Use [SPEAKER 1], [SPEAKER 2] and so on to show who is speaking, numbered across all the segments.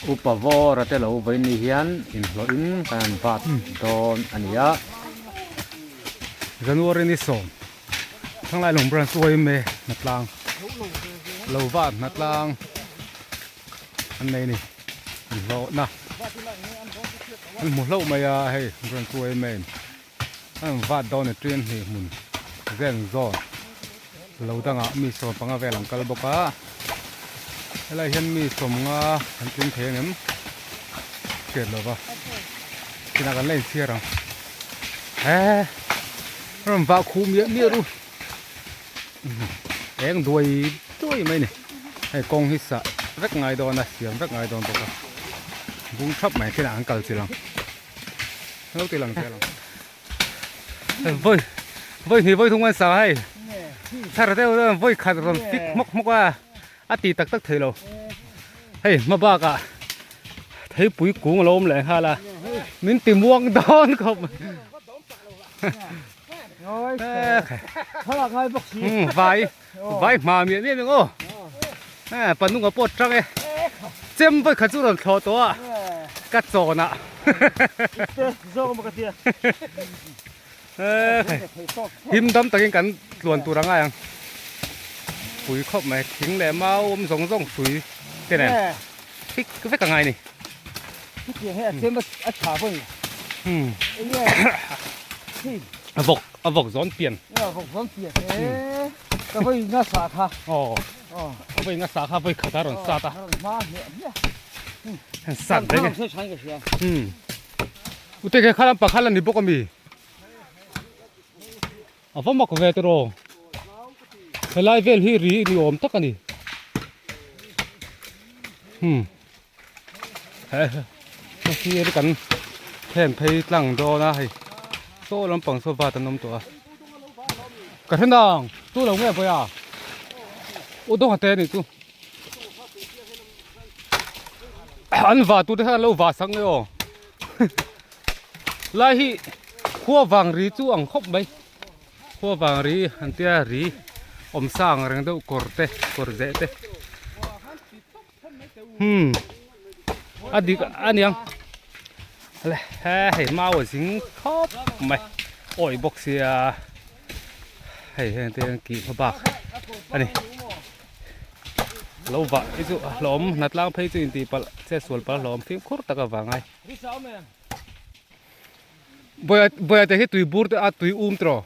[SPEAKER 1] Upa Vawra te lo vawi ni hian inhlawhin kan han vat dawn a ni a. January ni sawm Thanglai lung branch uaim e hnatlang lo vat hnatlang an nei a ni inhlawhna an hmu hlauh mai a hei branch uaim e an vat dawn a ṭin hnih hmun zen zawn lo dangah mi 15 vel an kal bawk a helai hian mi 50 an tling thei angem hriat lo va tinah kan la inchhiar ang he rawn vah khuh miah miah ru eng duai duai mai a ni hei kawng hi sah vek ngai dawn a siam vek ngai dawn bawk a bung thap mai thinah an kal chilh ang. Lo ti lang zel ang. Voi voi hnih voi thung an sa hei. Thar deuh deuh voi khat rawn fik hmawk hmawk a. A ti tak tak thei lo. Hei hma bakah theipui kung a lo awm leh nghal a. Min ti muang dawn khawp. Vai vai hma miah miah ang aw. Panunga pawh tang e. Chem vawi khat chu rawn thlawh tawh a ka chawn ah. Him dam takin kan tluan tur a ngai ang. Pui khawp mai thing leh mau awm zawng zawng hrui te nen fik vek a ngai a ni. A vawk a vawk zawn pian. Aw. A vawi nga sa kha vawi khat a rawn sat a. Han sat reng e. Hmm. Ute khe khalam pakhat la ni bawk ami. A va mak ve tiraw. Helai vel hi ri ni awm tak ani. Hmm. He he kan then phei tlang dawn a hei. Saw lampang saw vat an awm tawh a. Ka hre nang chu lo nge vawi a u dawng te ni chu an va tu te khan an lo va sak nge aw lai hi khua vang ri chu ang khawp mai khua vang ri an tia ri awm sa ang reng deuh kawr te kawr zeh te hmm a dik a niang le he hei mau a zing khawp mai awih bawk sia hei heng te hian kih hma bak a ni lo vah hi chu a hlawm hnatlang phei chu intih palh chet sual palh a hlawm fimkhur tak avang ai bawia bawia te hi tui bur te a tui um tawh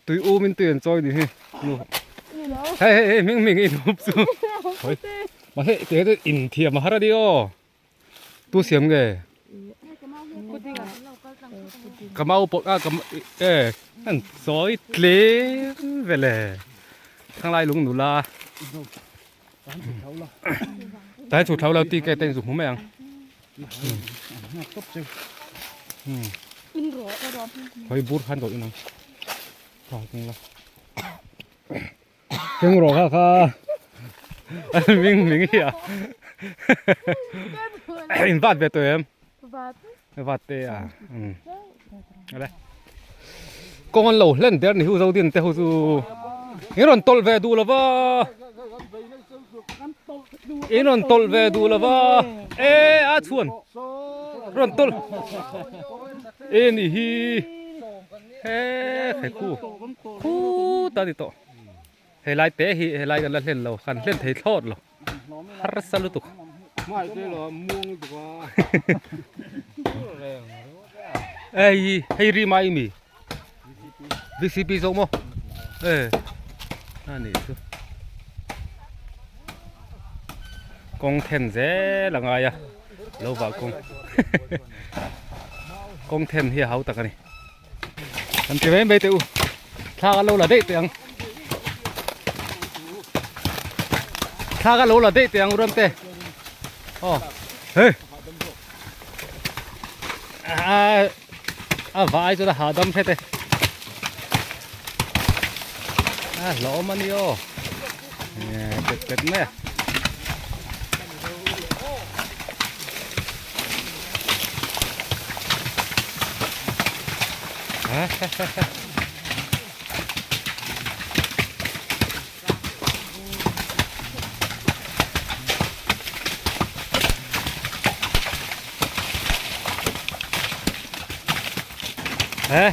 [SPEAKER 1] Tui um in tui an chawi ni hi. Hei hei hei hming hming in up chu. Hoi. Ma hei te te in thiam a har ani aw. Tu siam nge? Ka mau pawh a ka e an chawi tlem vele. Thanglai lung nula. Tai chu thau lo ti ke teng chu hmu mai ang. Hoi bur khan ko inang. Tha keng la. Keng ro kha kha. Ming ming hi a. In vat ve to em.
[SPEAKER 2] Vat.
[SPEAKER 1] Vat te a. Ale. Kong an lo hlen der ni hu zo din te hu chu. In ron tol ve du lova. In rawn tawlh ve duh lo va e a chhuan rawn tawlh e ni hi he he khu khu ta ni tawh helai te hi helai kan la hlen lo kan hlen thei thlawt lo harsa lutuk ei hei ri mai mi VCP zawk maw e a nih chu kawng then zel a ngai a lo vah kawng kawng then hi a hau tak a ni kan ti mai mai teh u thla ka lo la daih teh ang thla ka lo la daih teh ang u Ramte aw hei a. A vai chuan a hahdam hret e. A hlawm a ni aw. Pet pet mai a. He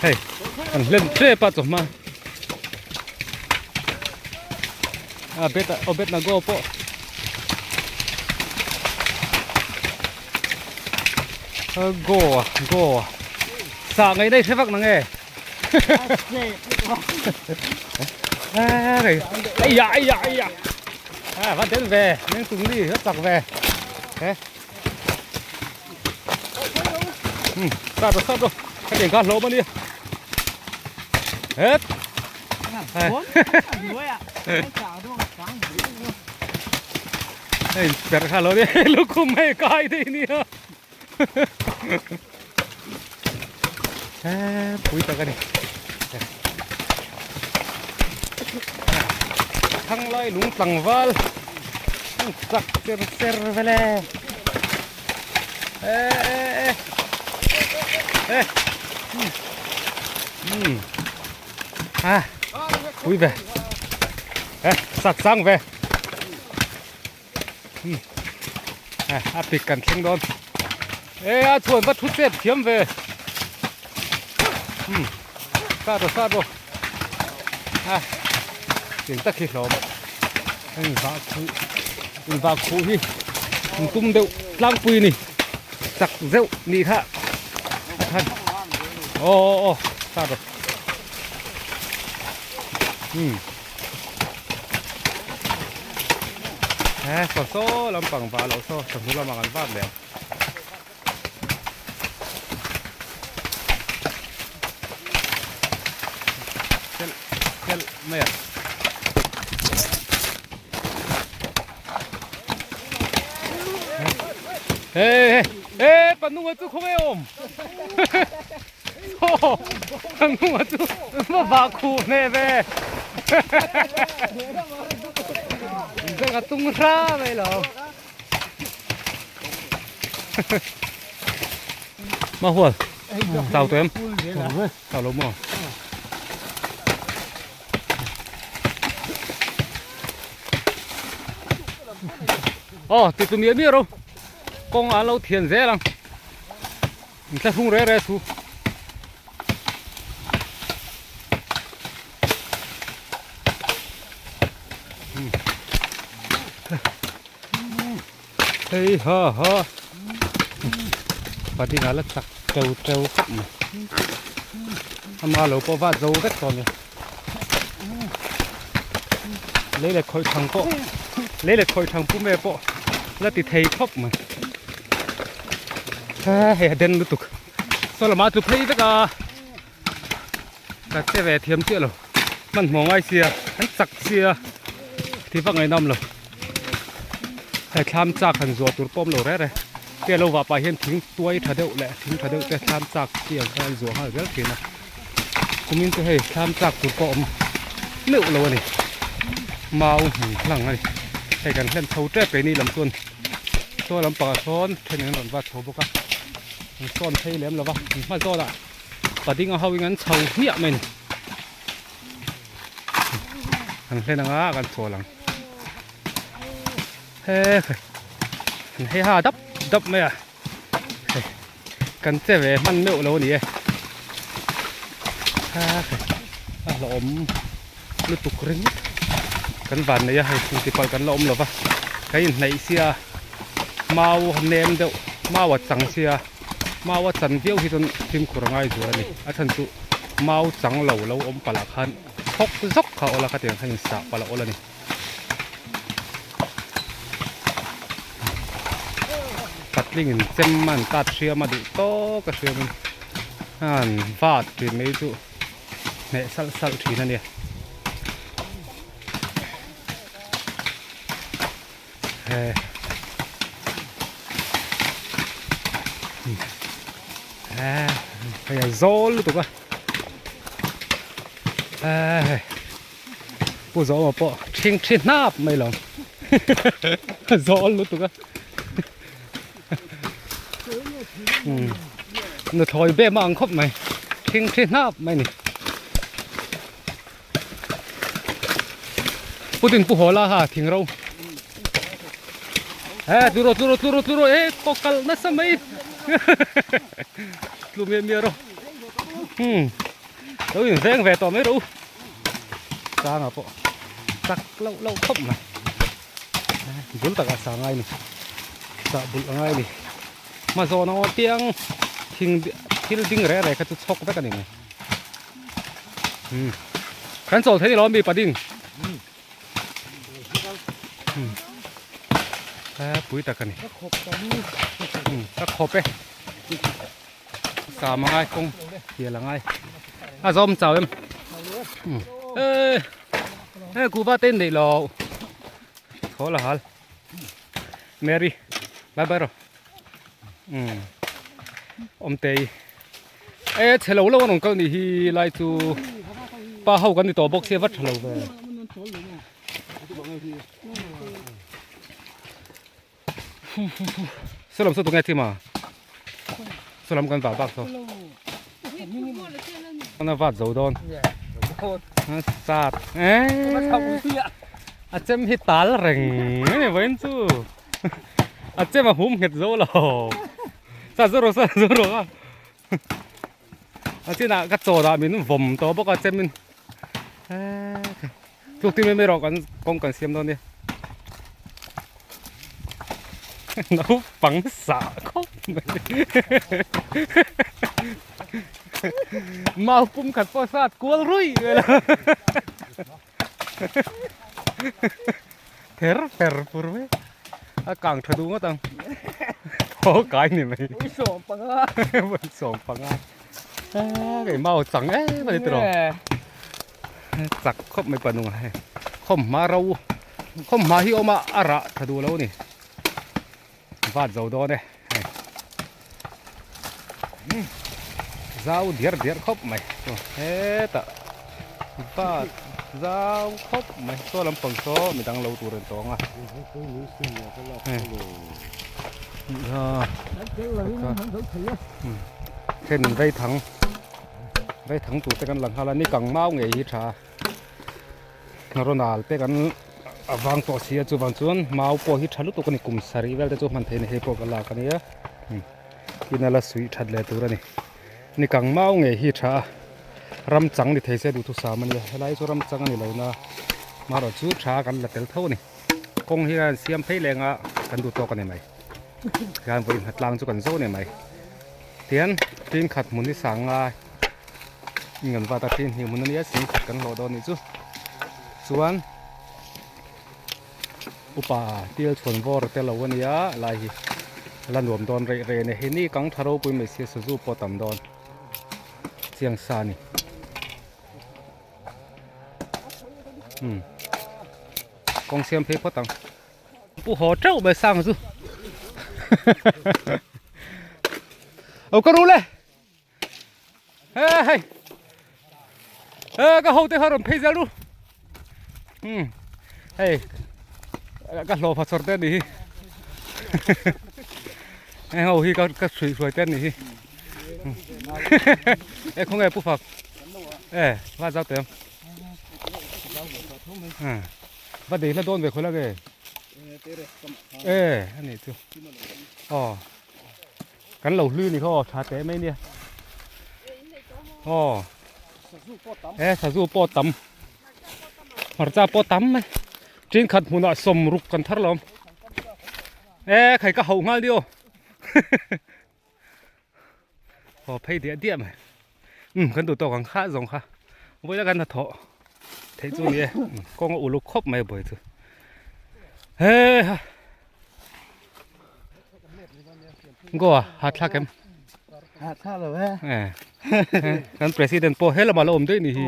[SPEAKER 1] hei kan hlen tep a chawhma a bet a aw bet na go pawh go a go a sah ngei daih hre vak na nge ai ai ai a va đến về nên cùng đi rất chặt về thế ừ sao rồi sao rồi cái điện cá lỗ mà đi hết Hey, per kha lo đi lúc không hay cái đi nia pui tak a ni thang lai lung tlangval chak cher cher vele e e e e um a pui ve e sak sang ve A pik kan thleng dawn e a chhuan va thu chet thiam ve umm sa rawh sa rawh a tiang tak hi hlawm heng vah khuh in vah khuh hi an tum deuh tlangpui a ni chak zeuh nih kha a than aw aw aw sa rawh umm. He saw saw lampang vah loh saw chawhnu lamah kan vat leh ang. Chelh chelh mai a. He he he panunga chu khawnge awm. Saw panunga chu va vah khuh hneh ve. Zaka tung hra mai lo. Ma hual chau tawh em? Chau lo maw? Aw ti tu miah miah ro kawng ah an lo thian zel ang. In thlahrung reh reh thu. Hei ha ha. Patinga la chak teu teu khawp mai. Ama lo pawh va zo vek tawh nia. Lei leh khawih thang pawh lei leh khawih thang pu me pawh la ti thei khawp mai. Hei a den lutuk saw lamah a tlu phei vek a ka che ve thiam chiah lo hmanhmawh ngai sia an chak sia ti vak ngaihnawm lo hei thlam chak han zuah tur pawh awm lo reh reh te lo vah pah hian thing tuai tha deuh leh thing tha deuh te thlam chak chi ang khan an zuah nghal zel thin a kumin chu hei thlam chak tur pawh awm meuh lo a ni mau hmun hlang a ni hei kan hlen chho tep keini lam chuan. Saw lampangah sawn then an rawn vat chho bawk a, an sawn phei lem lo va, an hma zawnah pading a ho in an chho hmiah mai a ni. An hlen anga kan chawl ang. He khai an hei ha dap dap mai a, hei kan che ve hman meuh lo a ni e. Ha khai a hlauhawm. Lutuk ringawt kan van nei a hei thing tipalh kan la awm lo va kan inhnaih sia mau nem deuh mau a chang sia mau a chan viau hi chuan fimkhur a ngai zual a ni a chhan chu mau chang lo lo awm palh ah khan thawk zawk kha a awl a khatiang khan insah palh a awl a ni. Patling in chem a an kat hriam a duh tawk a hriam in an vat thin mai chu. Hneh salh salh thin a nia. He. He. Hei a zawl lutuk a. He. Pu zawma pawh thing thi hnap mai lo. Zawl lutuk a. Nuthlawi bem a ang khawp mai thing thi hnap mai ni putin pu hawla ha thing ro he tlu rawh tlu rawh tlu rawh tlu rawh e kaw kal nasa mai. Tlu miah miah rawh. Hmm. Lo in veng ve tawh mai rawh u. Sanga pawh chak loh loh khawp mai. Bul takah sa ngai ni. Sa bul a ngai ni. Hma zawn a awm piang thing thil ding reh reh kha chu chhawk vek a ni mai. Hmm. Kan chawl thei ni lo mi pading. Pui tak a ni. Ka khawp e. Sam a ngai kawng hial a ngai. A zawm chau em. Hei kuhva te in neih lo. Thaw la hal. Mary bye bye rawh. Awmtei. E chhe lo lo an rawn kal nih hi lai chu pa ho kan ni tawh bawk sia va tha lo ve. Saw lam saw tunge thim a saw lam kan vah bak saw ana vat zo dawn sat a chem hi tal reng ani vawiin chu a chem a hum nghet zo lo sa zo rawh sa zo rawh a a chinah ka chaw dah min vawm tawh bawk a chemin tluk tin mai mai rawh kan kawng kan siam dawn nia naupang sah khawp mai mau pum khat pawh sat kual ruih vel a ther fer fur mai a kang tha duh ngawt ang thaw kai ni mai vawi sawm panga kei mau chang em a ni tiraw chak khawp mai panung a hei khawm hma ro khawm hma hi awm a a rah tha duh lo a ni vat zo dawn e hei zau diar diar khawp mai hetah vat zau khawp mai saw lampang saw midang lo tur an tawng a then vei thang vei thang tur te kan la nghal a ni kang mau ngei hi tha ronal te kan a vang tawh si a chuvang chuan mau pawh hi tha lutuk a ni kum sarih vel te chu hman theih a ni hei pawh ka lak a nia tin a la suih that leh tur a ni ni kang mau ngei hi tha a ram chang ni thei se duhthusam a nia helai chu ram chang a ni lo na marawh chu tha kan la tel tho a ni kawng hian siam phei leng a kan duh tawk a ni mai hian vawi nghat tlang chu kan zo a ni mai tihian tin khat hmun hi sang a in kan vat a tin hnih hmun a nia sing khat kan hlawh dawn a nih chu chuan upa til chhuan vawr te lo a nia lai hi la nuam dawn rei rei a ni hei ni kang tha ropui mai sia sazu pawh a tam dawn chiang sa a ni umm kawng siam phei phawt ang. Pu haw teuh mai sang chu Aw ka ru le Hei Ka ho te kha rawn phei zel ru Hmm hei ka hlawh fa chawr te anih hi Heng ho hi ka ka hruih hruai te anih hi E khawnge pu fak E va zau teh ang Va dei hla dawn ve khawi lak e. E a nih chu. Aw. Kan lo hlui ni kha aw tha teh mai nia. Aw. E sazu pawh tam. Hmarcha pawh tam mai. Tin khat hmunah sawmruk kan thar lawm. E khai ka hauh nghal dio. Haw phei diah diah mai umm kan duh tawk ang kha zawng kha vawilah kan hnathawh theih chu a ni e kawng a uluk khawp mai a buai chu he ha Goa ha thlak em
[SPEAKER 2] ha thlak lo e
[SPEAKER 1] kan president pawh he lamah la awm daih ni hi.